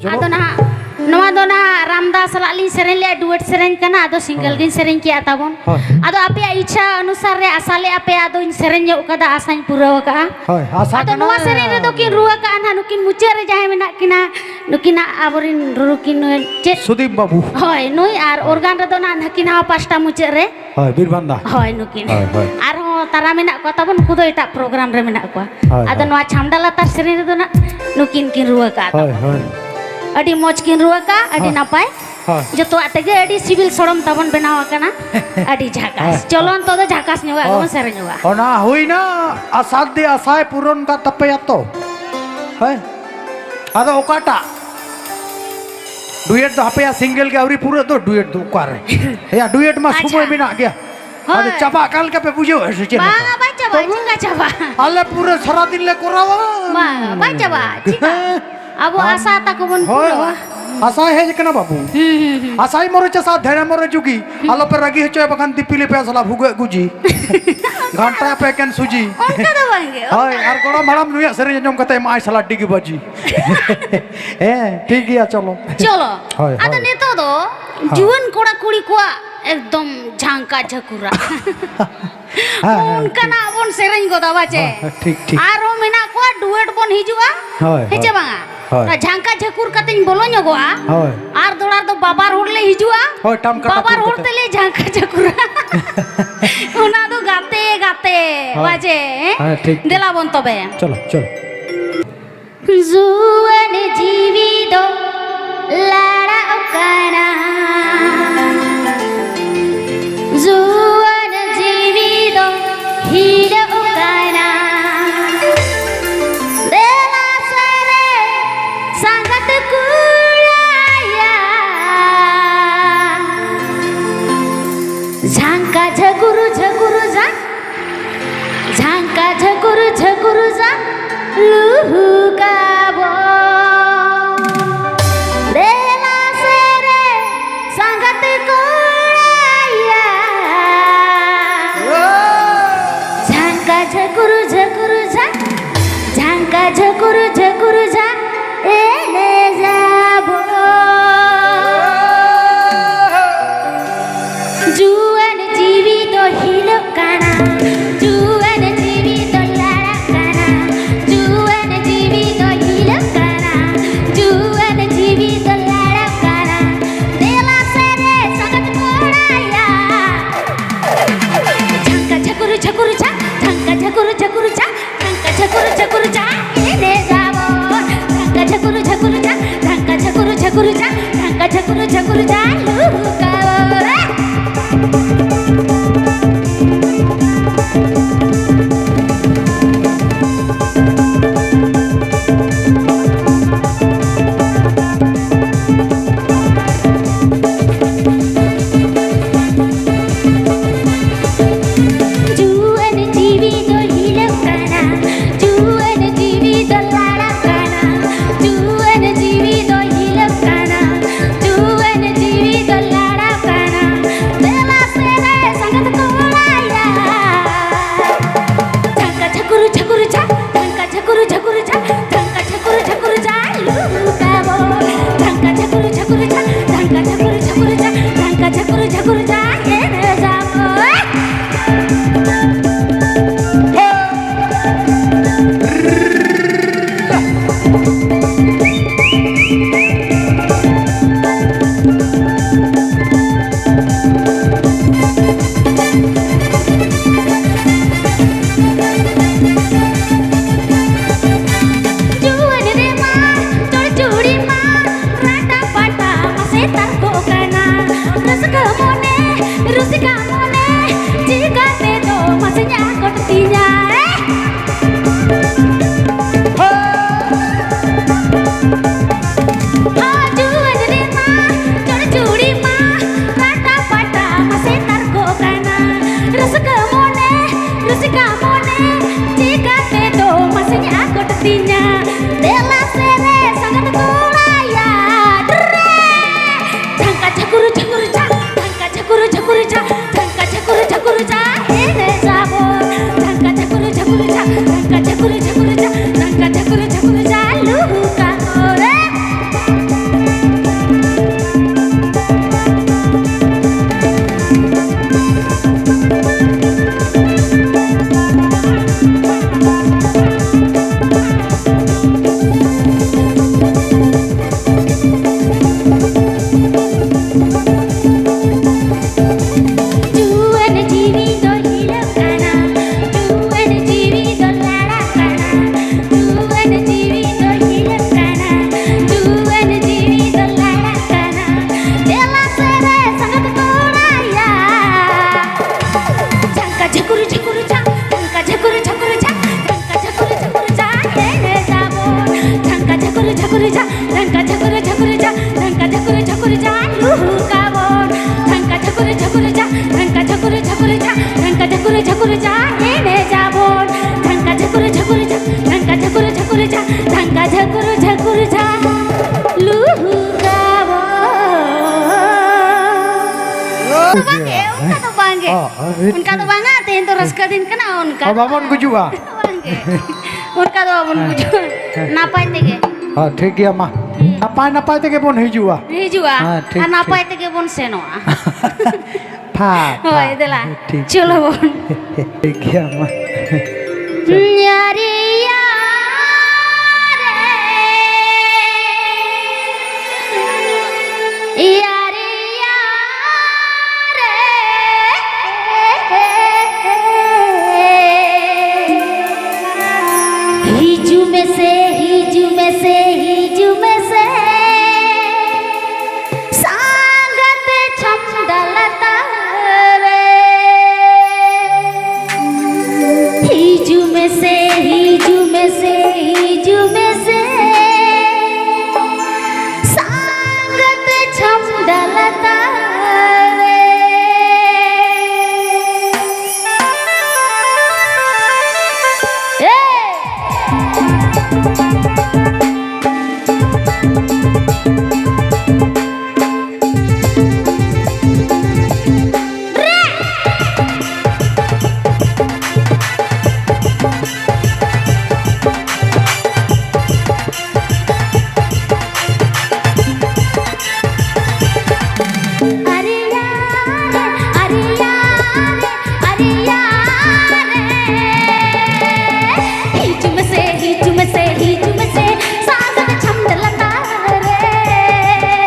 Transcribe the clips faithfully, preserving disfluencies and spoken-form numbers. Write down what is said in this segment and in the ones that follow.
ᱟᱫᱚ ᱱᱟᱦᱟᱜ ᱱᱚᱣᱟ ᱫᱚ ᱱᱟᱦᱟᱜ ᱨᱟᱢᱫᱟ ᱥᱟᱞᱟᱜ ᱞᱤᱧ ᱥᱮᱨᱮᱧ ᱞᱮᱫᱼᱟ, ᱰᱩᱭᱮᱴ ᱥᱮᱨᱮᱧ ᱠᱟᱱᱟ᱾ ᱟᱫᱚ ᱥᱤᱝᱜᱮᱞ ᱦᱳᱭ᱾ ᱜᱤᱧ ᱥᱮᱨᱮᱧ ᱠᱮᱜᱼᱟ ᱛᱟᱵᱚᱱ᱾ ᱦᱳᱭ᱾ ᱟᱫᱚ ᱟᱯᱮᱭᱟᱜ ᱤᱪᱪᱷᱟ ᱚᱱᱩᱥᱟᱨ ᱨᱮ ᱟᱥᱟ ᱞᱮᱫᱼᱟ ᱯᱮ, ᱟᱫᱚᱧ ᱥᱮᱨᱮᱧ ᱧᱚᱜ ᱠᱟᱫᱟ, ᱟᱥᱟᱧ ᱯᱩᱨᱟᱹᱣ ᱟᱠᱟᱫᱼᱟ᱾ ᱦᱳᱭ, ᱟᱥᱟ ᱟᱫᱚ ᱠᱟᱱᱟ᱾ ᱱᱚᱣᱟ ᱥᱮᱨᱮᱧ ᱨᱮᱫᱚ ᱠᱤᱱ ᱨᱩ ᱟᱠᱟᱫᱼᱟ ᱱᱟᱦᱟᱜ ᱱᱩᱠᱤᱱ ᱢᱩᱪᱟᱹᱫ ᱨᱮ ᱡᱟᱦᱟᱸᱭ ᱢᱮᱱᱟᱜ ᱠᱤᱱᱟ, ᱱᱩᱠᱤᱱᱟᱜ ᱟᱵᱚᱨᱮᱱ ᱨᱩᱨᱩ ᱠᱤᱱ ᱪᱮᱫ? ᱥᱩᱫᱤᱯ ᱵᱟᱹᱵᱩ᱾ ᱦᱳᱭ, ᱱᱩᱭ ᱟᱨ ᱦᱳᱭ᱾ ᱚᱨᱜᱟᱱ ᱨᱮᱫᱚ ᱱᱟᱦᱟᱜ ᱱᱟᱹᱠᱤᱱ ᱦᱟᱣ ᱯᱟᱥᱴᱟ ᱢᱩᱪᱟᱹᱫ ᱨᱮ᱾ ᱦᱳᱭ, ᱵᱤᱨᱵᱟᱱᱫᱟ᱾ ᱦᱳᱭ, ᱱᱩᱠᱤᱱ᱾ ᱦᱳᱭ, ᱦᱳᱭ᱾ ᱟᱨᱦᱚᱸ ᱛᱟᱨᱟ ᱢᱮᱱᱟᱜ ᱠᱚᱣᱟ ᱛᱟᱵᱚᱱ, ᱩᱱᱠᱩ ᱫᱚ ᱮᱴᱟᱜ ᱯᱨᱳᱜᱨᱟᱢ ᱨᱮ ᱢᱮᱱᱟᱜ ᱠᱚᱣᱟ᱾ ᱦᱳᱭ, ᱟᱫᱚ ᱦᱳᱭ᱾ ᱱᱚᱣᱟ ᱪᱷᱟᱢᱰᱟ ᱞᱟᱛᱟᱨ ᱥᱮᱨᱮᱧ ᱨᱮᱫᱚ ᱱᱟᱜ ᱱᱩᱠᱤᱱ ᱠᱤᱱ ᱨᱩ ᱟᱠᱟᱫ ᱦᱳᱭ, ᱛᱟᱵᱚᱱᱟ᱾ ᱦᱳᱭ᱾ ᱟᱹᱰᱤ ᱢᱚᱡᱽ ᱠᱤᱱ ᱨᱩ ᱟᱠᱟᱫ, ᱟᱹᱰᱤ ᱦᱳᱭ᱾ ᱱᱟᱯᱟᱭ᱾ ᱦᱳᱭ᱾ ᱡᱚᱛᱚᱣᱟᱜ ᱛᱮᱜᱮ ᱟᱹᱰᱤ ᱥᱤᱵᱤᱞ ᱥᱚᱲᱚᱢ ᱛᱟᱵᱚᱱ ᱵᱮᱱᱟᱣ ᱟᱠᱟᱱᱟ᱾ ᱟᱹᱰᱤ ᱡᱷᱟᱠᱟᱥ᱾ ᱦᱳᱭ᱾ ᱪᱚᱞᱚ ᱱᱤᱛᱚᱜ ᱫᱚ ᱡᱷᱟᱠᱟᱥ ᱧᱚᱜᱟᱜ ᱦᱳᱭ᱾ ᱜᱮᱵᱚᱱ ᱥᱮᱨᱮᱧᱚᱜᱼᱟ᱾ ᱚᱱᱟ ᱦᱩᱭᱱᱟ ᱟᱥᱟᱫ ᱫᱤ ᱟᱥᱟᱭ ᱯᱩᱨᱚᱱ ᱠᱟᱫ ᱛᱟᱯᱮᱭᱟ ᱛᱚ᱾ ᱦᱳᱭ᱾ ᱟᱫᱚ ᱚᱠᱟᱴᱟᱜ? ᱰᱩᱭᱮᱴ ᱫᱚ ᱦᱟᱯᱮᱭᱟ, ᱥᱤᱝᱜᱮᱞ ᱜᱮ ᱟᱹᱣᱨᱤ ᱯᱩᱨᱟᱹᱜ ᱫᱚ, ᱰᱩᱭᱮᱴ ᱫᱚ ᱚᱠᱟᱨᱮ? ᱮᱭᱟ, ᱰᱩᱭᱮᱴ ᱢᱟ ᱟᱪᱪᱷᱟ᱾ ᱥᱚᱢᱚᱭ ᱢᱮᱱᱟᱜ ᱜᱮᱭᱟ᱾ ᱟᱫᱚ ᱦᱳᱭ᱾ ᱪᱟᱵᱟᱜ ᱠᱟᱱ ᱞᱮᱠᱟ ᱯᱮ ᱵᱩᱡᱷᱟᱹᱣᱮᱫᱼᱟ ᱥᱮ ᱪᱮᱫ ᱞᱮᱠᱟ? ᱵᱟᱝᱟ, ᱵᱟᱝ ᱪᱟᱵᱟᱜᱼᱟ, ᱛᱚᱵᱩ ᱪᱮᱫ ᱞᱮᱠᱟ ᱪᱟᱵᱟᱜᱼᱟ? ᱟᱞᱮ ᱯᱩᱨᱟᱹ ᱥᱟᱨᱟᱫᱤᱱ ᱞᱮ ᱠᱚᱨᱟᱣᱟ᱾ ᱵᱟᱝᱟ, ᱵᱟᱝ ᱪᱟᱵᱟᱜᱼᱟ, ᱪᱮᱫᱟᱜ? ᱟᱢ ᱟᱵᱚ ᱟᱥᱟ ᱛᱟᱠᱚ ᱵᱚᱱ ᱦᱳᱭ, ᱯᱩᱨᱟᱹᱣᱟ᱾ ᱦᱳᱭ᱾ ᱟᱥᱟᱭ ᱦᱮᱡ ᱠᱟᱱᱟ ᱵᱟᱹᱵᱩ᱾ ᱦᱩᱸ, ᱦᱩᱸ, ᱦᱩᱸ᱾ ᱟᱥᱟᱭ ᱢᱚᱨᱮ ᱪᱟᱥᱟ, ᱫᱷᱮᱲᱮ ᱢᱚᱨᱮ ᱡᱩᱜᱤ᱾ ᱦᱩᱸ᱾ ᱟᱞᱚᱯᱮ ᱨᱟᱹᱜᱤ ᱦᱚᱪᱚᱭᱟ, ᱵᱟᱠᱷᱟᱱ ᱫᱤᱯᱤᱞᱤ ᱯᱮ ᱥᱟᱞᱟ ᱵᱷᱩᱜᱟᱹᱜ ᱜᱩᱡᱤ᱾ ᱜᱷᱟᱱᱴᱟᱭᱟ ᱯᱮ ᱮᱠᱮᱱ ᱥᱩᱡᱤ᱾ ᱚᱱᱠᱟ ᱫᱚ ᱵᱟᱝᱜᱮ, ᱦᱳᱭ, ᱚᱱᱠᱟ ᱟᱨ ᱜᱚᱲᱚᱢ ᱦᱟᱲᱟᱢ ᱱᱩᱭᱟᱜ ᱥᱮᱨᱮᱧ ᱟᱸᱡᱚᱢ ᱠᱟᱛᱮ ᱮᱢᱟᱜᱼᱟᱭ ᱥᱟᱞᱟ ᱰᱤᱜᱤ ᱵᱟᱡᱤ᱾ ᱦᱮᱸ, ᱴᱷᱤᱠ ᱜᱮᱭᱟ, ᱪᱚᱞᱚ᱾ ᱪᱚᱞᱚ᱾ ᱦᱳᱭ, ᱟᱫᱚ ᱦᱳᱭ᱾ ᱱᱤᱛᱚᱜ ᱫᱚ ᱦᱳᱭ᱾ ᱡᱩᱣᱟᱹᱱ ᱠᱚᱲᱟ ᱠᱩᱲᱤ ᱠᱚᱣᱟᱜ ᱮᱠᱫᱚᱢ ᱡᱷᱟᱝᱠᱟ ᱡᱷᱟᱹᱠᱩᱨᱟ᱾ ᱦᱮᱸ, ᱦᱮᱸ, ᱚᱱᱠᱟᱱᱟᱜ ᱴᱷᱤᱠ᱾ ᱵᱚᱱ ᱥᱮᱨᱮᱧ ᱜᱚᱫᱟ, ᱵᱟᱪᱮ? ᱦᱮᱸ, ᱦᱮᱸ, ᱴᱷᱤᱠ, ᱴᱷᱤᱠ᱾ ᱟᱨᱦᱚᱸ ᱢᱮᱱᱟᱜ ᱠᱚᱣᱟ, ᱰᱩᱭᱮᱴ ᱵᱚᱱ ᱦᱤᱡᱩᱜᱼᱟ᱾ ᱦᱳᱭ, ᱦᱮᱸ ᱪᱮ ᱦᱳᱭ᱾ ᱵᱟᱝᱟ? ᱦᱳᱭ᱾ ᱚᱱᱟ ᱡᱷᱟᱝᱠᱟ ᱡᱷᱟᱹᱠᱩᱨ ᱠᱟᱛᱮᱧ ᱵᱚᱞᱚ ᱧᱚᱜᱚᱜᱼᱟ᱾ ᱦᱳᱭ᱾ ᱟᱨ ᱫᱚᱲᱟ ᱨᱮᱫᱚ ᱵᱟᱵᱟᱨ ᱦᱚᱲ ᱞᱮ ᱦᱤᱡᱩᱜᱼᱟ᱾ ᱦᱳᱭ, ᱴᱟᱢᱠᱟ ᱵᱟᱵᱟᱨ ᱴᱟᱠᱩᱨ ᱦᱚᱲ ᱠᱟᱛᱮ᱾ ᱛᱮᱞᱮ ᱡᱷᱟᱝᱠᱟ ᱡᱷᱟᱹᱠᱩᱨᱟ᱾ ᱚᱱᱟ ᱫᱚ ᱜᱟᱛᱮ, ᱜᱟᱛᱮ, ᱦᱳᱭ᱾ ᱵᱟᱪᱮ? ᱦᱮᱸ, ᱴᱷᱤᱠ, ᱴᱷᱤᱠ᱾ ᱫᱮᱞᱟ ᱵᱚᱱ ᱛᱚᱵᱮ᱾ ᱪᱚᱞᱚ, ᱪᱚᱞᱚ᱾ ᱡᱩᱣᱟᱹᱱ ᱡᱤᱣᱤ ᱫᱚ ᱞᱟᱲᱟᱜ ᱠᱟᱱᱟ, ᱡᱩᱣᱟᱹᱱ ᱡᱤᱣᱤ ᱫᱚ ᱦᱤᱞᱟᱹᱜ ᱠᱟᱱᱟ᱾ ᱫᱮᱞᱟ ᱥᱮᱨᱮ ᱥᱟᱸᱜᱟᱛ ᱠᱩᱲᱟᱭᱟ, ᱡᱷᱟᱝᱠᱟ ᱡᱷᱟᱹᱠᱩᱨ ᱡᱷᱟᱹᱠᱩᱨ ᱡᱷᱟᱝ ᱡᱷᱟᱝᱠᱟ ᱡᱷᱟᱹᱠᱩᱨ ᱡᱷᱟᱹᱠᱩᱨ ᱡᱟ ᱞᱩᱦᱩᱠᱟᱵᱚ᱾ ᱡᱷᱟᱠᱩᱨ ᱡᱷᱟ, ᱰᱷᱟᱠᱟ ᱡᱷᱟᱠᱩᱨ ᱡᱷᱟᱠᱩᱨ ᱡᱷᱟ, ᱞᱩᱠᱟ ᱵᱟᱵᱟ᱾ ᱡᱩᱣᱟᱹᱱ ᱡᱤᱣᱤ ᱫᱚ ᱦᱤᱞᱟᱹᱜ ᱠᱟᱱᱟ, ᱡᱩᱣᱟᱹᱱ ᱡᱤᱣᱤ ᱫᱚ ᱞᱟᱲᱟᱜ ᱠᱟᱱᱟ, ᱡᱩᱣᱟᱹᱱ ᱡᱤᱣᱤ ᱫᱚ ᱦᱤᱞᱟᱹᱜ ᱠᱟᱱᱟ, ᱡᱩᱣᱟᱹᱱ ᱡᱤᱣᱤ ᱫᱚ ᱞᱟᱲᱟᱜ ᱡᱷᱟᱠᱩᱨ ᱡᱷᱟ ᱮᱱᱮᱡᱟᱵᱚᱱ, ᱡᱷᱟᱝᱠᱟ ᱡᱷᱟᱠᱩᱨ ᱡᱷᱟᱠᱩᱨ ᱡᱷᱟ, ᱡᱷᱟᱝᱠᱟ ᱡᱷᱟᱠᱩᱨ ᱡᱷᱟᱠᱩᱨ ᱡᱷᱟ, ᱡᱷᱟᱝᱠᱟ ᱡᱷᱟᱠᱩᱨ ᱡᱷᱟᱠᱩᱨ ᱡᱷᱟ, ᱞᱩᱦᱩᱠᱟᱵᱚᱱ᱾ ᱵᱟᱝᱜᱮ, ᱚᱱᱠᱟ ᱫᱚ ᱵᱟᱝᱜᱮ᱾ ᱚ, ᱚᱱᱠᱟ ᱫᱚ ᱵᱟᱝᱟ, ᱛᱮᱦᱮᱧ ᱫᱚ ᱨᱟᱹᱥᱠᱟᱹ ᱫᱤᱱ ᱠᱟᱱᱟ, ᱚᱱᱠᱟ ᱚ, ᱵᱟᱵᱚᱱ ᱜᱩᱡᱩᱜᱼᱟ᱾ ᱵᱟᱝᱜᱮ, ᱚᱱᱠᱟ ᱫᱚ ᱵᱟᱵᱚᱱ ᱜᱩᱡᱩᱜᱼᱟ᱾ ᱦᱮᱸ᱾ ᱱᱟᱯᱟᱭ ᱛᱮᱜᱮ᱾ ᱚ, ᱴᱷᱤᱠ ᱜᱮᱭᱟ, ᱢᱟ᱾ ᱦᱩᱸ᱾ ᱱᱟᱯᱟᱭ ᱱᱟᱯᱟᱭ ᱛᱮᱜᱮ ᱵᱚᱱ ᱦᱤᱡᱩᱜᱼᱟ᱾ ᱦᱤᱡᱩᱜᱼᱟ᱾ ᱦᱮᱸ, ᱴᱷᱤᱠ, ᱟᱨ ᱱᱟᱯᱟᱭ ᱴᱷᱤᱠ᱾ ᱛᱮᱜᱮ ᱵᱚᱱ ᱥᱮᱱᱚᱜᱼᱟ᱾ ᱯᱷᱟᱠ, ᱦᱳᱭ, ᱯᱷᱟᱠ᱾ ᱫᱮᱞᱟ᱾ ᱴᱷᱤᱠ᱾ ᱪᱚᱞᱚ ᱵᱚᱱ᱾ ᱴᱷᱤᱠ ᱜᱮᱭᱟ, ᱢᱟ᱾ ᱧᱟᱨᱤᱭᱟ ᱨᱮ, ᱭᱟᱨᱤᱭᱟ ᱨᱮ᱾ ᱦᱤᱡᱩᱜ ᱢᱮᱥᱮ, ᱦᱤᱡᱩᱜ ᱢᱮᱥᱮ, ᱦᱤᱡᱩᱜ ᱢᱮᱥᱮ᱾ ᱥᱟᱸᱜᱟᱛᱮ ᱪᱷᱟᱢᱰᱟ ᱞᱟᱛᱟᱨ ᱨᱮ᱾ ᱦᱤᱡᱩᱜ ᱢᱮᱥᱮ, ᱦᱤᱡᱩᱜ ᱢᱮᱥᱮ, ᱦᱤᱡᱩᱜ ᱢᱮᱥᱮ᱾ ᱥᱟᱸᱜᱟᱛᱮ ᱪᱷᱟᱢᱰᱟ ᱞᱟᱛᱟᱨ ᱨᱮ᱾ ᱮ! ᱟᱨᱮᱭᱟ ᱨᱮ, ᱟᱨᱮᱭᱟ ᱨᱮ, ᱟᱨᱮᱭᱟ ᱨᱮ᱾ ᱦᱤᱡᱩᱜ ᱢᱮᱥᱮ, ᱦᱤᱡᱩᱜ ᱢᱮᱥᱮ, ᱦᱤᱡᱩᱜ ᱢᱮᱥᱮ, ᱥᱟᱸᱜᱟᱛᱮ ᱪᱷᱟᱢᱰᱟ ᱞᱟᱛᱟᱨ ᱨᱮ᱾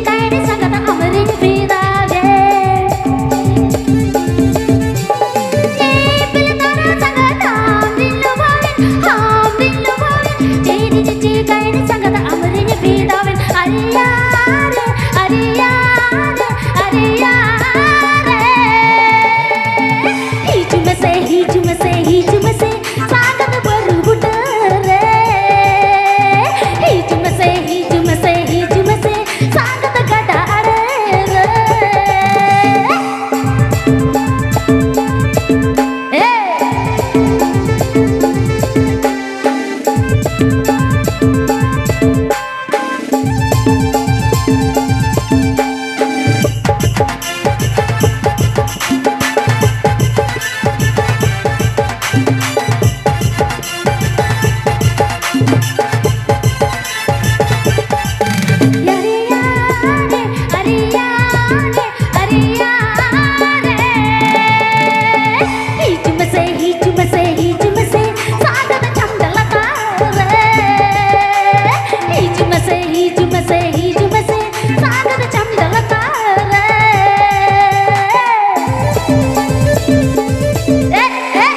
ᱠᱟᱭᱨᱮ ᱥᱟᱸᱜᱟᱛ ᱟᱢᱨᱤᱧ ᱯᱷᱤᱫᱟᱣᱮ᱾ ᱤᱯᱤᱞ ᱛᱟᱨᱟ ᱥᱟᱸᱜᱟᱛ ᱟᱢᱨᱤᱧ ᱞᱩᱵᱷᱟᱣᱮᱱ, ᱟᱢᱨᱤᱧ ᱞᱩᱵᱷᱟᱣᱮᱱ᱾ ᱪᱤᱨᱤ ᱪᱤᱪᱤ ᱠᱟᱭᱨᱮ ᱥᱟᱸᱜᱟᱛ ᱟᱢᱨᱤᱧ ᱯᱷᱤᱫᱟᱣᱮᱱ᱾ ᱟᱨᱮᱭᱟ ᱨᱮ, ᱟᱨᱮᱭᱟ ᱨᱮ, ᱟᱨᱮᱭᱟ ᱨᱮ᱾ ᱦᱤᱡᱩᱜ ᱢᱮᱥᱮ, ᱦᱤᱡᱩᱜ ᱢᱮᱥᱮ, ᱦᱤᱡᱩᱜ ᱢᱮᱥᱮ, ᱥᱟᱸᱜᱟᱛ ᱵᱟᱹᱨᱩ ᱵᱩᱴᱟᱹ ᱨᱮ᱾ ᱦᱤᱡᱩᱜ ᱢᱮᱥᱮ, ᱦᱤᱡᱩᱜ ᱢᱮᱥᱮ, ᱦᱤᱡᱩᱜ ᱢᱮᱥᱮ, ᱥᱟᱸᱜᱟᱛ ᱜᱟᱰᱟ ᱟᱲᱮ ᱨᱮ᱾ ᱮ! ᱦᱤᱡᱩᱜ ᱢᱮᱥᱮ, ᱦᱤᱡᱩᱜ ᱢᱮᱥᱮ, ᱦᱤᱡᱩᱜ ᱢᱮᱥᱮ, ᱥᱟᱸᱜᱟᱛ ᱪᱷᱟᱢᱰᱟ ᱞᱟᱛᱟᱨ ᱨᱮ᱾ ᱦᱤᱡᱩᱜ ᱢᱮᱥᱮ, ᱦᱤᱡᱩᱜ ᱢᱮᱥᱮ, ᱦᱤᱡᱩᱜ ᱢᱮᱥᱮ, ᱥᱟᱸᱜᱟᱛ ᱪᱷᱟᱢᱰᱟ ᱞᱟᱛᱟᱨ ᱨᱮ᱾ ᱮ, ᱮ᱾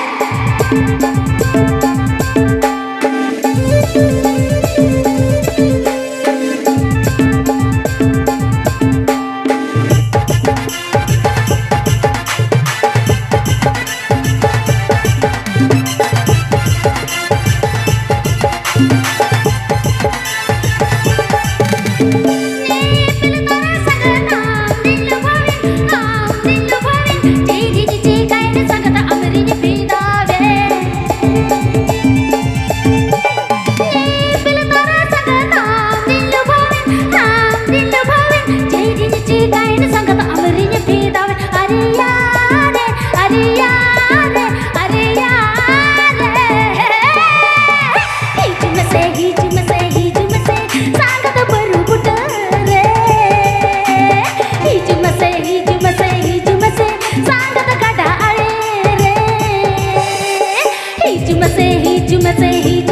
ᱦᱤᱡᱩᱜ ᱢᱮᱥᱮ, ᱦᱤᱡᱩᱜ ᱢᱮᱥᱮ, ᱦᱤᱡᱩᱜ ᱢᱮᱥᱮ, ᱥᱟᱸᱜᱟᱛ ᱵᱟᱹᱨᱩ ᱵᱩᱴᱟᱹ ᱨᱮ᱾ ᱦᱤᱡᱩᱜ ᱢᱮᱥᱮ, ᱦᱤᱡᱩᱜ ᱢᱮᱥᱮ, ᱦᱤᱡᱩᱜ ᱢᱮᱥᱮ, ᱥᱟᱸᱜᱟᱛ ᱜᱟᱰᱟ ᱟᱲᱮ ᱨᱮ᱾ ᱦᱤᱡᱩᱜ ᱢᱮᱥᱮ, ᱦᱤᱡᱩᱜ ᱢᱮᱥᱮ, ᱦᱤᱡᱩᱜ